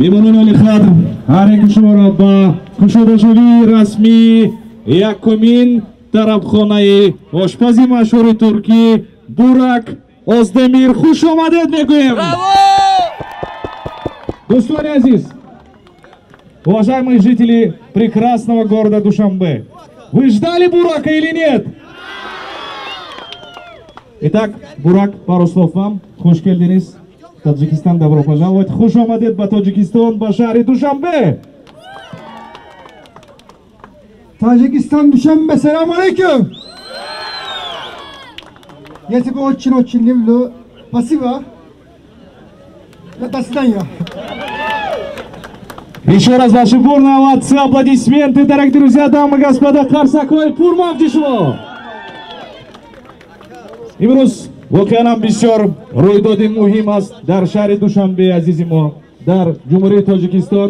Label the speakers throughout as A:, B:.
A: Меҳмонони олиқадр, ҳар яки шуморо ба кушодашавии расмии якумин тарабхонаи ошпази машҳури туркӣ Бурак Оздемир хуш омадед мегӯем. Дӯстони азиз, уважаемые жители прекрасного города Душанбе, вы ждали Бурака или нет? Итак, Бурак, пару слов вам. Хуш келдиңиз. Таджикистан, добро пожаловать. Хуш омадед ба Тоҷикистон, ба шаҳри Душанбе.
B: Таджикистан, Душанбе, салам алейкум. Я тебя очень-очень люблю. Спасибо. До свидания.
A: Еще раз ваши бурные овации, аплодисменты, дорогие друзья, дамы и господа, қарсакҳои пурмавҷи шумо. Имрӯз воқеан бисёр рӯйдоди муҳим аст дар шаҳри Душанбе азизи мо, дар Ҷумҳурии Тоҷикистон,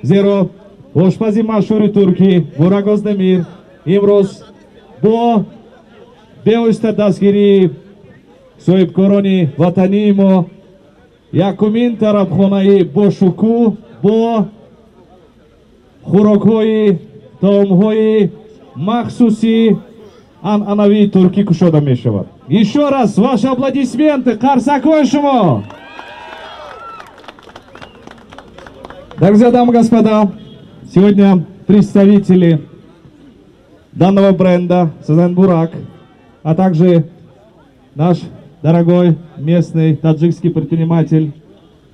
A: зеро ошпази машҳури туркӣ Бурак Оздемир имрӯз бо бевосита дастгирии соҳибкорони ватании мо якумин тарабхонаи бошукӯҳ бо хӯрокҳои таомҳои махсуси анъанавии туркӣ кушода мешавад. Еще раз ваши аплодисменты, қарсакҳои шумо. Друзья, дамы и господа, сегодня представители данного бренда Сезен Бурак, а также наш дорогой местный таджикский предприниматель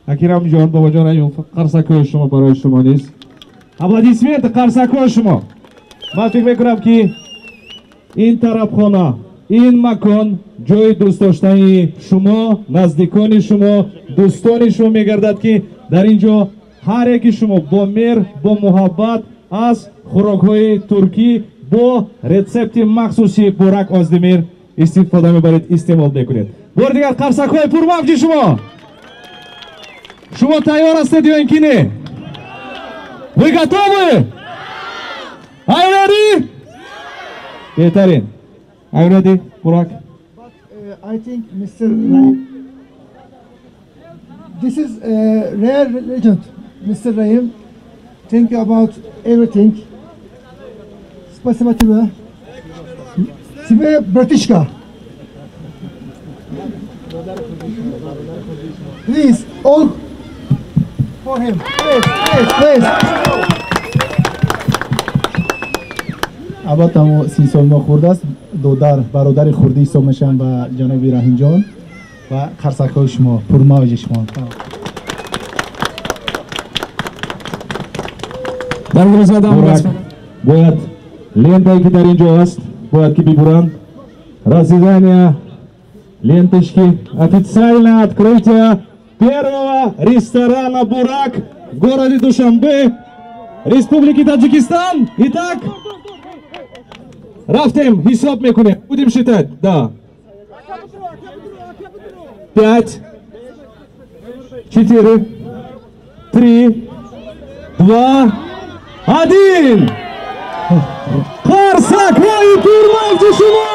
A: Акрамҷон Бобоҷон Раимов, қарсакҳои шумо барои шумо низ. Аплодисменты, қарсакҳои шумо. Ман фикр мекунам, ки ин тарабхона, ин макон ҷои дӯстдоштаи шумо, наздикони шумо, дӯстони шумо мегардад, ки дар ин ҷо ҳар яки шумо бо меҳр, бо муҳаббат аз хӯрокҳои туркӣ бо рецепти махсуси Бурак Оздемир истифода мебаред, истеъмол мекунед. Бори дигар қарсакҳои пурмавҷи шумо. Шумо тайёр ҳастед ё ин ки не? Вы готовы? Are you ready? Беҳтарин. Are you ready, Burak?
B: But I think, Mr. Rahim, this is a rare legend. Mr. Rahim, thank you about everything. Спасибо тебе. Тебе, братишка. Please, all for him. Please, please, please.
C: Албатта, мо 30 сол мо хурд аст, додар, бародари хурдӣ ҳисоб мешавам ба ҷаноби Раҳимҷон ва қарсакҳои шумо пурмавҷи шумо.
A: Бурак, бояд лентае ки дар ин ҷо аст, бояд ки бибуранд. Разрезание ленточки. Официальное открытие первого ресторана «Бурак» в городе Душанбе, Республики Таджикистан. Итак, рафтем, ҳисоб мекунем. Будем считать, да. Пять, четыре, три, два, один. Қарсакҳои пурмавҷи шумо!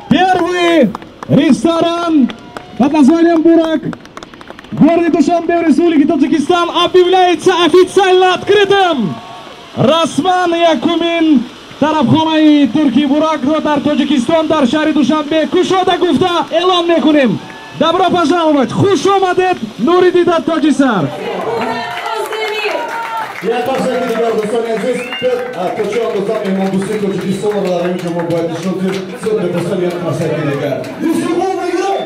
A: Первый ресторан под названием «Бурак» в городе Душанбе в Республике Таджикистан объявляется официально открытым. Расман якумин тарабхонаи турки Буракро дар Тоҷикистон, дар шаҳри Душанбе кушода гуфта эълон мекунем. Добро пожаловать! Хуш омадед, нури дида, тоҷисар!
D: Як қарсаки дигар, дӯстони азиз. То чӣ андоза меҳмондӯстии Тоҷикистонро дар ин ҷо мо бояд нишон диҳем. Зиёд мепурсам, як қарсаки дигар. Истиқбол мегирем.